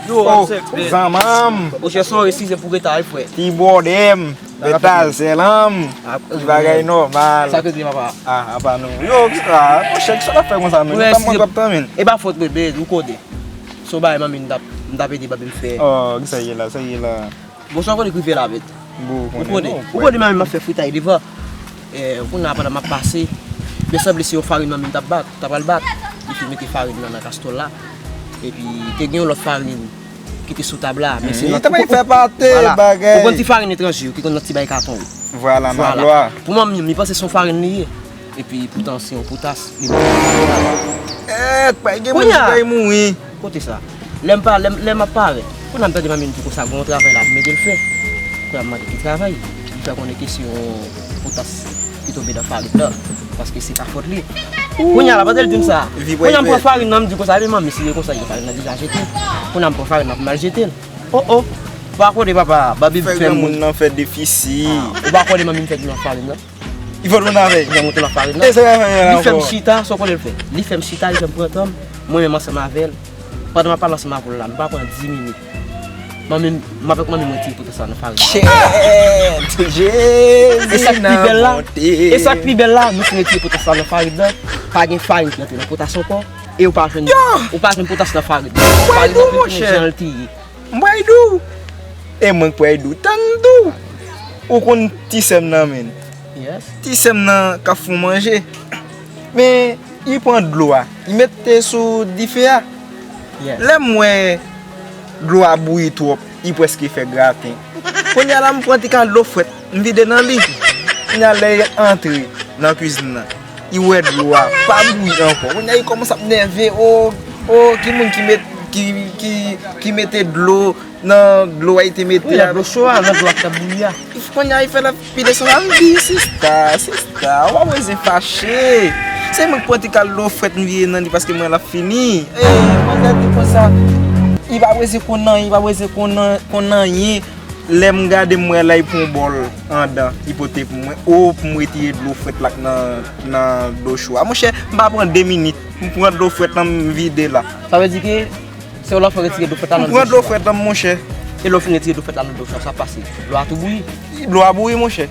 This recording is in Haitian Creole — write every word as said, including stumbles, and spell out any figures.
Yo, oh, zanmanm. Monchè, se yon resi se pou reta wi, frè. Ti bòdèm. Betal, sèlanm. Ti bagay nòmal. Sa ke di papa? Ah, apa nou. Yo, ah, monchè, kisa w ap fè konsa, men? Ou pa mwen t ap tanmen. E pa fòt mwen, bèl, ou konnen. Se yon bagay manmi m t ap, m t ap ede manmi m fè. Oh, kisa ye la, sa ye la. Bon, sa w konnen k rive la, bèl. Ou konnen, ou konnen manmi m ap fè fritay devan. Eh, kounye a pandan m ap pase, men sanble se yon farin manmi m t ap bat, t ap al bat. Li fin mete farin nan nan kastwòl la. Epi, te gen yon lòt farin ki te sou tab la, men se nan ti pate bagay. Ou konn ti farin etranje yo ki konn nan ti bay katon yo. Vwala, nan dlo a. Pou manmi m, li panse se yon farin li ye. Epi poutan se yon potas li mete nan dlo a. Eh, pa gen moun ki bay mouri. Kote sa? Lè m pa, lè m, lè m ap parèt. Kounye a m tande manmi m di konsa gen yon travay la pou mete l fè. Kounye a m mande ki travay. Li fè konnen ke se yon potas ki tonbe nan farin nan. Paske se pa fòt li. Kounye a la, pandan l di m sa. Kounye a m pran farin nan, m di konsa, ebyen manmi, si se konsa, ebyen farin nan deja jete. Kounye a m pran farin nan pou m al jete l. Oh, oh. Ou pa konnen papa, Babi fè m. Fè granmoun nan fè defisi. Ou pa konnen manmi m fè m nan farin nan. Li fout mwen avè. Li fè m monte nan farin nan. E sa fè mwen la ankò. Li fè m chita, sa w konnen l fè? Li fè m chita, li fè m pran tan m, mwen menm ansanm avè l. Pandan m ap pale ansanm avè w la, nou pa pran dis minit. Manmi m, m avèk manmi m retire potas la nan farin nan. Shit, Jezi nan monte. E sa k pi bèl la, e sa k pi bèl la, nou fin retire potas la nan farin nan, pa gen farin ki rantre nan potas ankò, e ou pa jwenn, ou pa jwenn potas nan farin nan. Farin nan vin tounen jan l te ye. M pral di w. E mwen k pral di w. Tann m di w. Ou konn ti sè m nan, men. Ti sè m nan k ap fè w manje. Men, li pran dlo a. Li mete sou dife a. Lè m wè dlo a bouyi twòp, li prèske fè graten. Kounye a la, m pran ti kal dlo frèt, m vide nan li. Kounye a, lè l antre nan kwizin nan, li wè dlo a pa bouyi ankò. Kounye a, li kòmanse ap nève. O, o, ki moun ki met, ki, ki, ki mete dlo nan dlo a, li te mete a? Wi, nan dlo cho a, nan dlo a ki t ap bouyi a. Kounye a, li fè l ap pile san, m di, sista, sista, ou pa bezwen fache. Se mwen k pran ti kal dlo frèt m vide nan li paske m wè l ap fini. E, mwen gade konsa. Li pa bezwen konn anyen, li pa bezwen konn an-, konn anyen. Lè m gade, m wè la, li pran yon bòl anndan, li pote pou mwen. O, pou m retire dlo frèt la k nan, nan dlo cho a. Monchè, m pa pran de minit. M pran dlo frèt lan, m vide la. Sa vle di ke se yon lòt fwa retire dlo frèt la nan dlo cho a. M pran dlo frèt lan, monchè. E lè w fin retire dlo frèt la nan dlo cho a, sa k pase? Dlo a tou bouyi? Dlo a bouyi, monchè.